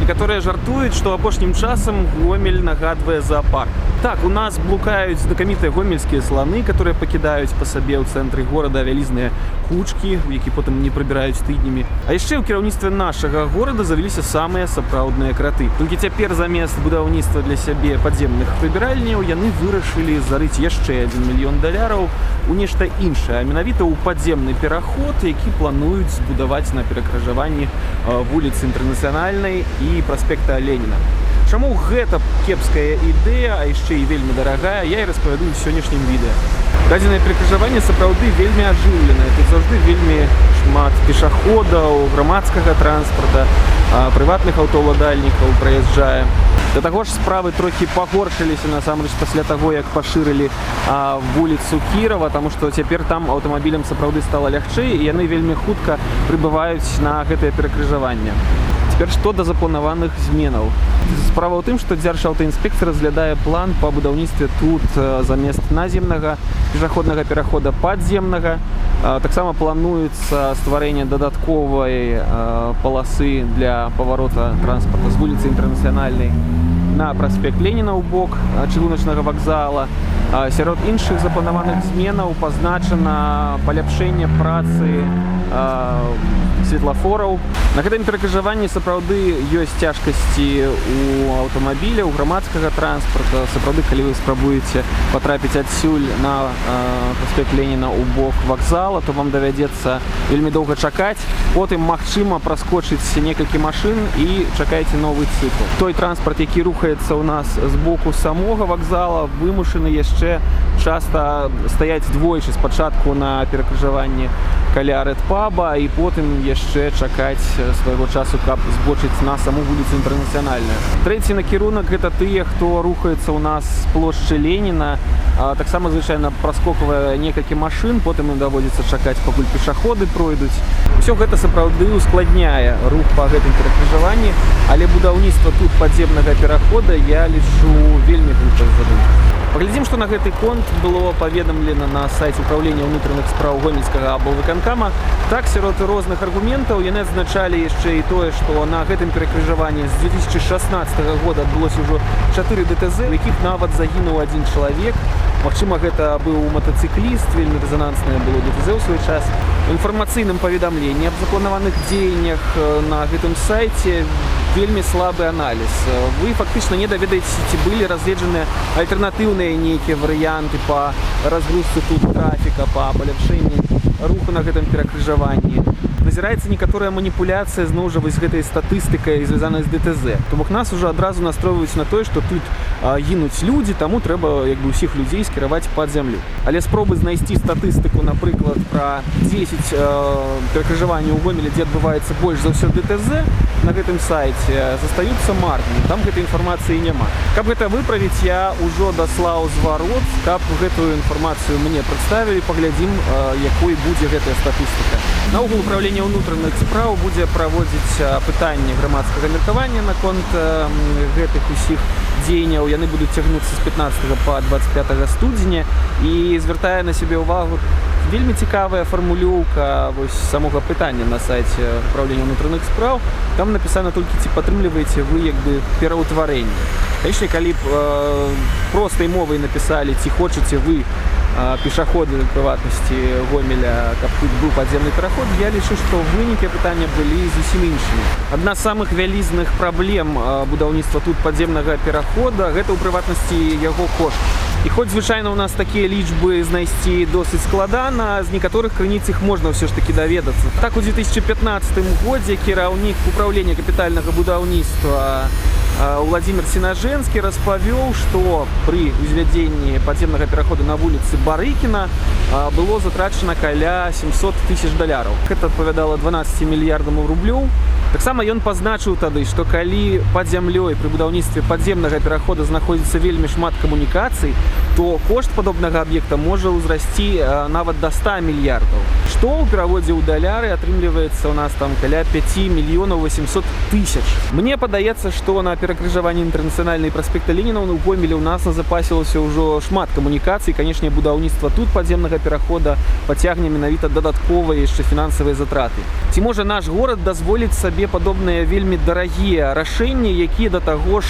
Некаторыя жартуюць, што апошнім часам Гомель нагадвае зоапарк. Так, у нас блукаюць знакамітыя гомельскія сланы, которые пакідаюць па сабе ў цэнтры горада вялізныя кучкі, у які потым не прыбіраюць тыднямі. А яшчэ ў кіраўніцтве нашага горада завяліся самыя сапраўдныя краты. Толькі цяпер замест будаўніцтва для сябе падземных прыбіральняў яны вырашылі зарыць яшчэ 1 мільён даляраў у нешта іншае, а менавіта ў падземны пераход, які плануюць збудаваць на перакрыжаванні вуліцы Інтэрнацыянальнай і праспекта Леніна. Чаму гэта кепская ідэя, а яшчэ і вельмі дарагая, я і распавяду ў сённяшнім відэа. Дадзенае перакрыжаванне сапраўды вельмі ажыўленае. Тут заўжды вельмі шмат пешаходаў, грамадскага транспарта, прыватных аўтаўладальнікаў праязджае. Да таго ж справы трохі пагоршыліся насамрэч пасля таго, як пашырылі вуліцу Кірова, таму што цяпер там аўтамабілям сапраўды стала лягчэй, і яны вельмі хутка прыбываюць на гэтае перакрыжаванне. Цяпер што да запланаваных зменаў. Справа ў тым, што Дзяржаўтаінспекцыя разглядае план па будаўніцтве тут замест наземнага пешаходнага перахода падземнага. Таксама плануецца стварэнне дадатковай паласы для паварота транспарта з вуліцы Інтэрнацыянальнай на праспект Леніна ў бок чыгуначнага вакзала. Сярод іншых запланаваных зменаў пазначана паляпшэнне працы светлафораў. На гэтым перакрыжаванні сапраўды ёсць цяжкасці у аўтамабіля, у грамадскага транспарта. Сапраўды, калі вы спрабуеце патрапіць адсюль на праспект Леніна ў бок вакзала, то вам давядзецца вельмі доўга чакаць. Потым, магчыма, праскочыць некалькі машын, і чакайце новы цыкл. Той транспарт, які рухаецца ў нас з боку самога вакзала, вымушаны яшчэ часта стаяць двойчы: спачатку на перакрыжаванні каля Рэдпаба і потым яшчэ чакаць свайго часу, каб збочыць на саму вуліцу Інтэрнацыянальную. Трэці накірунак — гэта тыя, хто рухаецца ў нас з плошчы Леніна. Таксама звычайна праскоквае некалькі машын, потым ім даводзіцца чакаць, пакуль пешаходы пройдуць. Усё гэта сапраўды ускладняе рух па гэтым перакрыжаванні, але будаўніцтва тут падземнага перахода я лічу вельмі глупай задумкай. Паглядзім, што на гэты конт было паведамлена на сайце Управлення ўнутраных спраў Гомельскага аблвыканкама. Так, сярод розных аргументаў яны адзначалі яшчэ і тое, што на гэтым перакрыжаванні з 2016 года адбылося ўжо 4 ДТЗ, у якіх нават загінуў адзін чалавек. Магчыма, гэта быў матацыкліст, вельмі рэзананснае было ДТЗ ў свой час. У інфармацыйным паведамленні аб запланаваных дзеяннях на гэтым сайце вельмі слабы аналіз. Вы фактычна не даведаецеся, ці былі разгледжаны альтэрнатыўныя нейкія варыянты па разгрузцы тут трафіка, па паляпшэнні руху на гэтым перакрыжаванні. Назіраецца некаторая маніпуляцыя зноў жа вось гэтай статыстыкай, звязанай з ДТЗ. То бок нас уже адразу настройваюць на тое, што тут гінуць людзі, таму трэба як бы ўсіх людзей скіраваць пад зямлю. Але спробы знайсці статыстыку, напрыклад, пра 10 перакрыжаванняў у Гомелі, дзе адбываецца больш за ўсё ДТЗ, на гэтым сайце застаюцца марнымі. Там гэтай інфармацыі няма. Каб гэта выправіць, я ўжо даслаў зварот, каб гэтую інфармацыю мне прадставілі, паглядзім, якой будзе гэтая статыстыка. Наогул Управленне ўнутраных спраў будзе праводзіць пытанні грамадскага меркавання наконт гэтых усіх дзеянняў. Яны будуць цягнуцца з 15 па 25 студзеня, і звяртае на сябе ўвагу вельмі цікавая фармулёўка вось самога пытання на сайце Управлення ўнутраных спраў. Там напісана толькі: ці падтрымліваеце вы як бы пераўтварэнне. Канечне, калі б простай мовай напісалі, ці хочаце вы, пешаходы, прыватнасці Гомеля, каб тут быў падземны пераход, я лічу, што вынікі пытання былі зусім іншымі. Адна з самых вялізных праблем будаўніцтва тут падземнага перахода — гэта, ў прыватнасці, яго кошт. І хоць звычайна у нас такія лічбы знайсці досыць складана, з некаторых крыніц іх можна ўсё ж такі даведацца. Так, у 2015 годзе кіраўнік Управлення капітальнага будаўніцтва Уладзімір Сенажэнскі распавёў, што пры узвядзенні падземнага пераходу на вуліцы Барыкіна было затрачана каля 700 тысяч даляраў. Гэта адпавядала 12 мільярдам рублёў. Таксама ён пазначыў тады, што калі пад зямлёй пры будаўніцтве падземнага перахода знаходзіцца вельмі шмат камунікацый, то кошт падобнага аб'екта можа ўзрасці нават да 100 мільярдаў. Што ў пераводзе ў даляры атрымліваецца ў нас там каля 5 мільёнаў 800 тысяч. Мне падаецца, што на перакрыжаванні Інтэрнацыянальнай, праспекта Леніна ў Гомелі ў нас назапасілася ўжо шмат камунікацый. Канечне, будаўніцтва тут падземнага перахода пацягне менавіта дадатковыя яшчэ фінансавыя затраты. Ці можа наш горад дазволіць сабе сабе падобныя вельмі дарагія рашэнні, якія да таго ж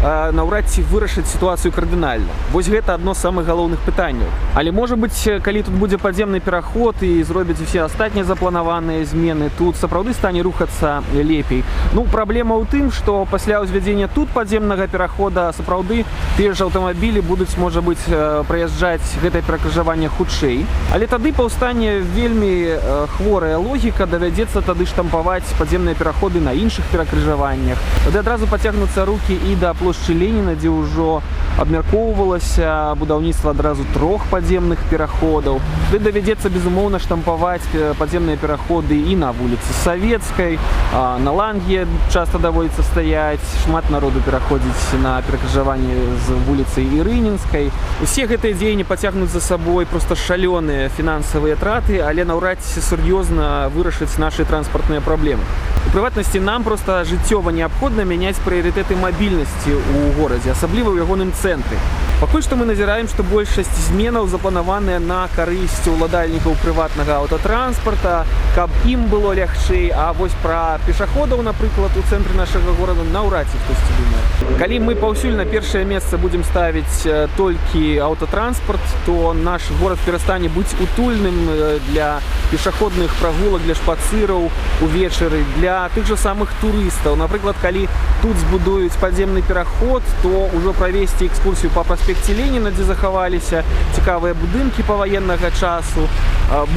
наўрад ці вырашаць сітуацыю кардынальна? Вось гэта адно з самых галоўных пытанняў. Але можа быць, калі тут будзе падземны пераход і зробяць усе астатнія запланаваныя змены, тут сапраўды стане рухацца лепей. Ну, праблема ў тым, што пасля ўзвядзення тут падземнага перахода сапраўды тыя ж аўтамабілі будуць, можа быць, праязджаць гэтае перакрыжаванне хутчэй. Але тады паўстане вельмі хворая логіка, давядзецца тады штампаваць падземныя пераходы на іншых перакрыжаваннях. Тады адразу пацягнуцца рукі і да плошчы Леніна, дзе ўжо абмяркоўвалася будаўніцтва адразу трох падземных пераходаў. Тады давядзецца, безумоўна, штампаваць падземныя пераходы і на вуліцы Савецкай, на Ланге часта даводзіцца стаяць, шмат народу пераходзіць на перакрыжаванні з вуліцай Ірынінскай. Усе гэтыя дзеянні пацягнуць за сабой проста шалёныя фінансавыя траты, але наўрад ці сур'ёзна вырашаць нашы транспартныя праблемы. У прыватнасці, нам проста жыццёва неабходна мяняць прыярытэты мабільнасці ў горадзе, асабліва ў ягоным цэнтры. Пакуль што мы назіраем, што большасць зменаў запланаваныя на карысць уладальнікаў прыватнага аўтатранспарта, каб ім было лягчэй, а вось пра пешаходаў, напрыклад, у цэнтры нашага горада наўрад ці хтосьці думае. Калі мы паўсюль на першае месца будзем ставіць толькі аўтатранспарт, то наш горад перастане быць утульным для пешаходных прагулак, для шпацыраў увечары, для тых жа самых турыстаў. Напрыклад, калі тут збудуюць падземны пераход, то ўжо правесці экскурсію па праспекце Леніна, дзе захаваліся цікавыя будынкі паваеннага часу,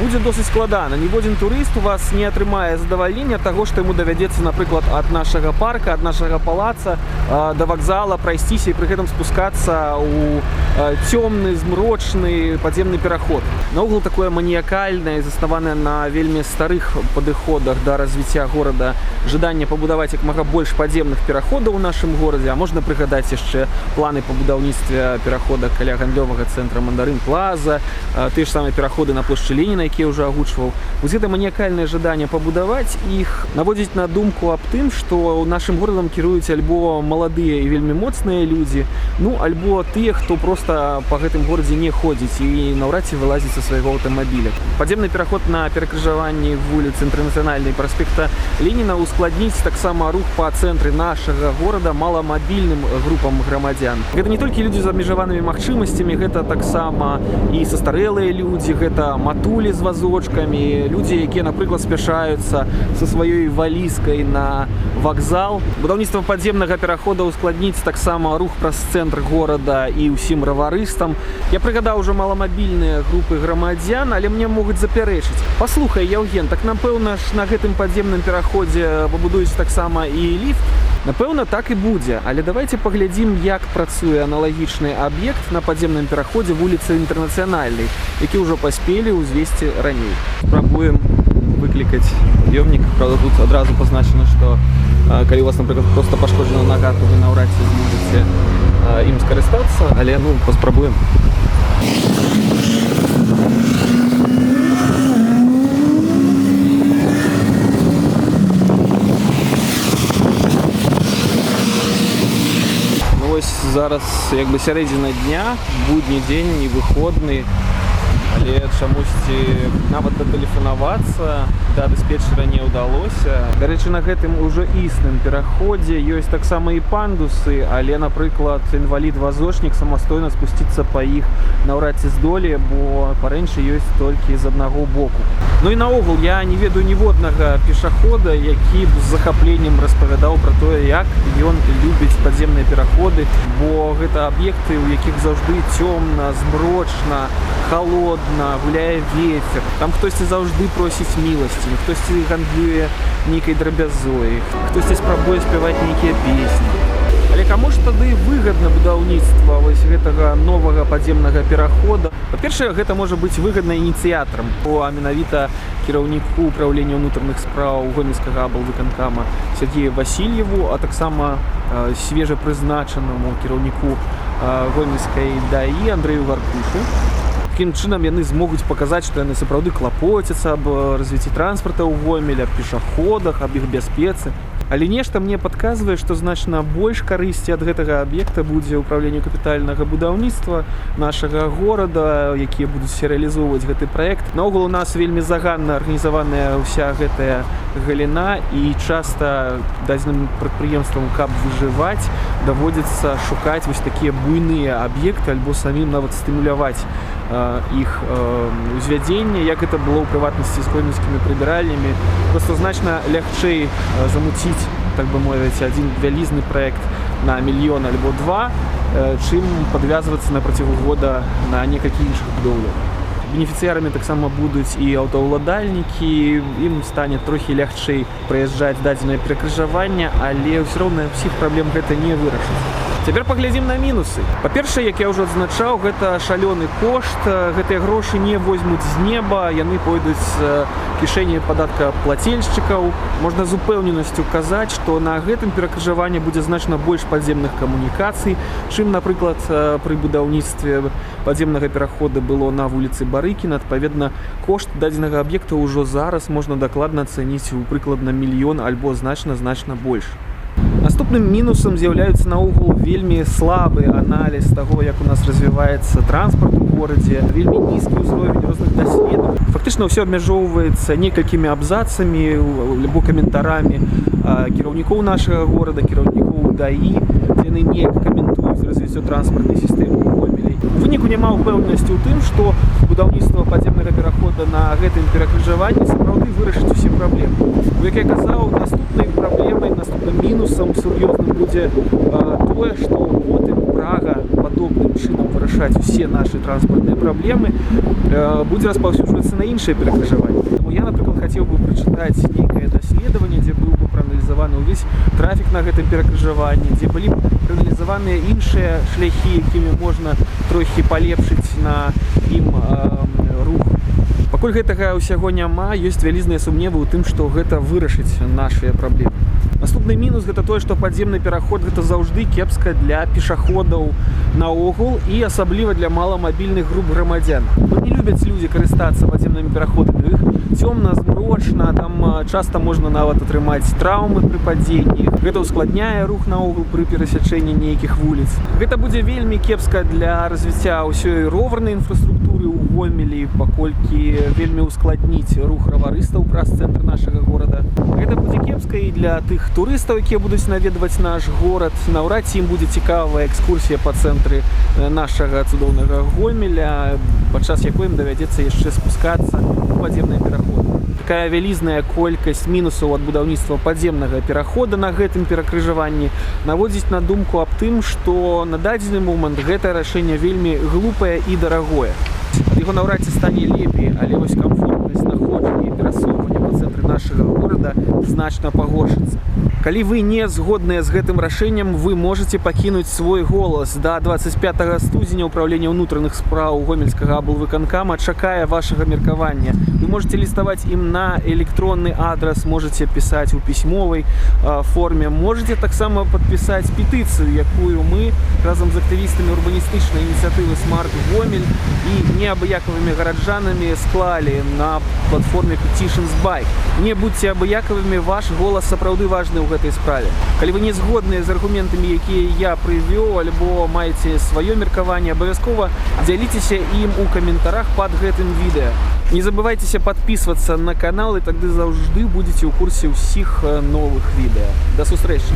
будзе досыць складана. Ніводзін турыст у вас не атрымае задавальнення таго, што яму давядзецца, напрыклад, ад нашага парка, ад нашага палаца да вакзала прайсціся і пры гэтым спускацца ў цёмны, змрочны падземны пераход. Наогул, такое маніякальнае, заснаванае на вельмі старых падыходах да развіцця горада жаданне пабудаваць як мага больш падземных пераходаў у нашым горадзе, а можна прыгадаць яшчэ планы па будаўніцтве перахода каля гандлёвага цэнтра Мандарын Плаза, тыя ж самыя пераходы на плошчы Леніна, якія ўжо агучваў. Вось гэта маніякальнае жаданне пабудаваць іх наводзіць на думку аб тым, што нашым горадам кіруюць альбо маладыя і вельмі моцныя людзі, ну альбо тыя, хто проста па гэтым горадзе не ходзіць і наўрад ці вылазіць са свайго аўтамабіля. Падземны пераход на перакрыжаванні вуліц Інтэрнацыянальнай, праспекта Леніна ускладніць таксама рух па цэнтры нашага горада маламабільным групам грамадзян. Гэта не толькі людзі з абмежаванымі магчымасцямі, гэта таксама і састарэлыя людзі, гэта матулі з вазочкамі, людзі, якія, напрыклад, спяшаюцца са сваёй валізкай на вакзал. Будаўніцтва падземнага перахода ускладніць таксама рух праз цэнтр горада і ўсім раварыстам. Я прыгадаў ужо маламабільныя групы грамадзян, але мне могуць запярэчыць: «Паслухай, Яўген, так напэўна ж на гэтым падземным пераходзе пабудуюць таксама і ліфт». Напэўна, так і будзе, але давайте паглядзім, як працуе аналагічны аб'ект на падземным пераходзе вуліцы Інтэрнацыянальнай, які ўжо паспелі ўзвесці раней. Спрабуем выклікаць пад'ёмнік. Правда, тут адразу пазначана, што калі у вас, напрыклад, просто пашкоджана нага, то вы наўрад ці зможаце ім скарыстацца, але, ну, паспрабуем. Ну, вось зараз як бы сярэдзіна дня, будні дзень, не выходны, але чамусьці нават датэлефанавацца да дыспетчара не ўдалося. Дарэчы, на гэтым ужо існым пераходзе ёсць таксама і пандусы, але, напрыклад, інвалід-вазочнік самастойна спусціцца па іх наўрад ці здолее, бо парэнчы ёсць толькі з аднаго боку. Ну і наогул, я не ведаю ніводнага пешахода, які б з захапленнем распавядаў пра тое, як ён любіць падземныя пераходы, бо гэта аб'екты, у якіх заўжды цёмна, змрочна, халодна, гуляе вецер. Там хтосьці заўжды просіць міласці, хтосьці гандлюе нейкай драбязой, хтосьці спрабуе спяваць нейкія песні. Але каму ж тады выгадна будаўніцтва вось гэтага новага падземнага перахода? Па-першае, гэта можа быць выгадна ініцыятарам, а менавіта кіраўніку управлення ўнутраных спраў Гомельскага аблвыканкама Сергею Васильеву, а таксама свежапрызначанаму кіраўніку гомельскай ДАІ Андрею Гаркушу. Такім чынам яны змогуць паказаць, што яны сапраўды клапоцяцца аб развіцці транспарта ў Гомелі, аб пешаходах, аб іх бяспецы. Але нешта мне падказвае, што значна больш карысці ад гэтага аб'екта будзе ўпраўленню капітальнага будаўніцтва нашага горада, якія будуць рэалізоўваць гэты праект. Наогул у нас вельмі заганна арганізаваная ўся гэтая галіна, і часта дадзеным прадпрыемствам, каб выжываць, даводзіцца шукаць вось такія буйныя аб'екты альбо самім нават стымуляваць іх узвядзенне, як гэта было ў прыватнасці з гомельскімі прыбіральнямі. Просто значна лягчэй замуціць, так бы мовіць, адзін вялізны праект на мільён альбо два, чым падвязвацца на працягу года на некалькі іншых будоўляў. Бенефіцыярамі таксама будуць і аўтаўладальнікі, ім стане трохі лягчэй праязджаць дадзенае перакрыжаванне, але ўсё роўна ўсіх праблем гэта не вырашыць. Цяпер паглядзім на мінусы. Па-першае, як я ўжо адзначаў, гэта шалёны кошт, гэтыя грошы не возьмуць з неба, яны пойдуць з кішэні падаткаплацельшчыкаў. Можна з упэўненасцю казаць, што на гэтым перакрыжаванні будзе значна больш падземных камунікацый, чым, напрыклад, пры будаўніцтве падземнага перахода было на вуліцы Барыкіна. Адпаведна, кошт дадзенага аб'екта ўжо зараз можна дакладна ацаніць у прыкладна мільён альбо значна-значна больш. Наступным мінусам з'яўляюцца наогул вельмі слабы аналіз таго, як у нас развіваецца транспарт у горадзе, вельмі нізкі ўзровень розных даследаванняў. Фактычна ўсё абмяжоўваецца некалькімі абзацамі альбо каментарамі кіраўнікоў нашага горада, кіраўнікоў ДАІ, дзе яны неяк каментуюць развіццё транспартнай сістэмы ў Гомелі. У выніку няма ўпэўненасці ў тым, што будаўніцтва падземнага перахода на гэтым перакрыжаванні сапраўды вырашыць усе праблемы. Бо, як я казаў, наступнай праблемай, наступным мінусам сур'ёзным будзе тое, што потым прага падобным чынам вырашаць усе нашы транспартныя праблемы будзе распаўсюджвацца на іншыя перакрыжаванні. Таму я, напрыклад, хацеў бы прачытаць нейкае даследаванне, дзе быў бы прааналізаваны ўвесь трафік на гэтым перакрыжаванні, дзе былі б прааналізаваныя іншыя шляхі, якімі можна трохі палепшыць на ім рух. Пакуль гэтага ўсяго няма, ёсць вялізныя сумневы ў тым, што гэта вырашыць нашыя праблемы. Наступны мінус — гэта тое, што падземны пераход — гэта заўжды кепска для пешаходаў наогул і асабліва для маламабільных груп грамадзян. Ну, не любяць людзі карыстацца падземнымі пераходамі. У іх цёмна, змрочна, там часта можна нават атрымаць траўмы пры падзенні. Гэта ўскладняе рух наогул пры перасячэнні нейкіх вуліц. Гэта будзе вельмі кепска для развіцця ўсёй роварнай інфраструктуры ў Гомелі, паколькі вельмі ўскладніць рух раварыстаў праз цэнтр нашага горада. Гэта будзе кепска і для тых турыстаў, якія будуць наведваць наш горад. Наўрад ці ім будзе цікавая экскурсія па цэнтры нашага цудоўнага Гомеля, падчас якой ім давядзецца яшчэ спускацца ў падземныя пераходы. Такая вялізная колькасць мінусаў ад будаўніцтва падземнага перахода на гэтым перакрыжаванні наводзіць на думку аб тым, што на дадзены момант гэтае рашэнне вельмі глупае і дарагое. Ад яго наўрад ці стане лепей, але вось камфортнасць знаходжання і перасоўвання па цэнтры нашага горада значна пагоршыцца. Калі вы не згодныя з гэтым рашэннем, вы можаце пакінуць свой голас. Да 25 студзеня ўпраўленне ўнутраных спраў Гомельскага аблвыканкама чакае вашага меркавання. Вы можаце ліставаць ім на электронны адрас, можаце пісаць у пісьмовай форме, можаце таксама падпісаць петыцыю, якую мы разам з актывістамі урбаністычнай ініцыятывы Smart Гомель і неабыякавымі гараджанамі склалі на платформе Petitions Bike. Не будьце абыякавымі, ваш голас сапраўды важны ў гэтай справе. Калі вы не згодныя з аргументамі, якія я прывёў, альбо маеце сваё меркаванне, абавязкова дзяліцеся ім у каментарах пад гэтым відэа. Не забывайцеся падпісвацца на канал, і тады заўжды будзеце ў курсе ўсіх новых відэа. Да сустрэчы!